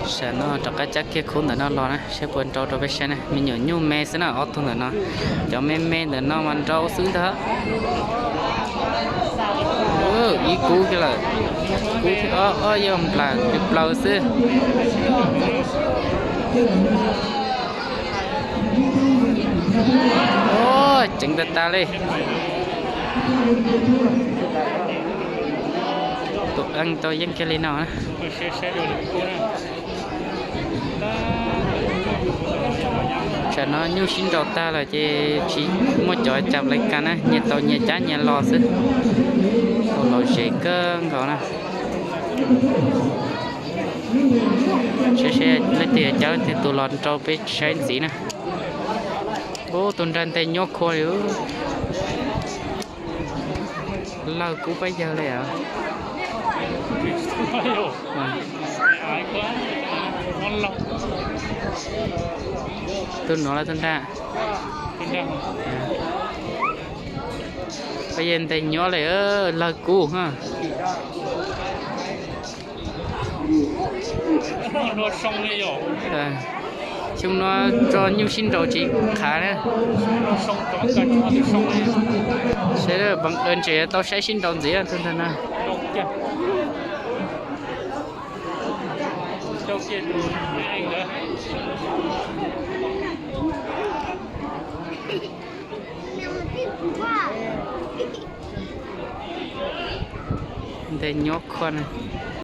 Tam no rov qab cab kiag khub ntawm no los na, saib puas nrau rau peb saib na. Me nyuam nyuj me xwb na, ob tug ntawm no. Cov me me ntawm no mas nrau xwb ntag. Ib kub kiag lawm. Kub thib ob, ob yog nplam plaws xwb. Ceev tas tas li. Tus eej tau yeej kiag li no. Tsam no nyuj sib nraus tag lawm ces tsis muaj cov cas lais kas na, nyias tau nyias cab nyias los xwb. Tau los zem kawg nkaus na. Saib seb leej twg yuav cab leej twg tus los nrau peb saib ntxiv na. Ub, tus nrag nte nyuab khua li. Lawg kub pab yawg li os. Tus nuav los tus nrag. Pab yawg nte nyuab li, lawg kub. Xyoo no tso nyuj sib nraus tsis qhav na. Saib, ntshe tau saib sib nraus ntxiv tus ntag na. Nte nyuab khua na.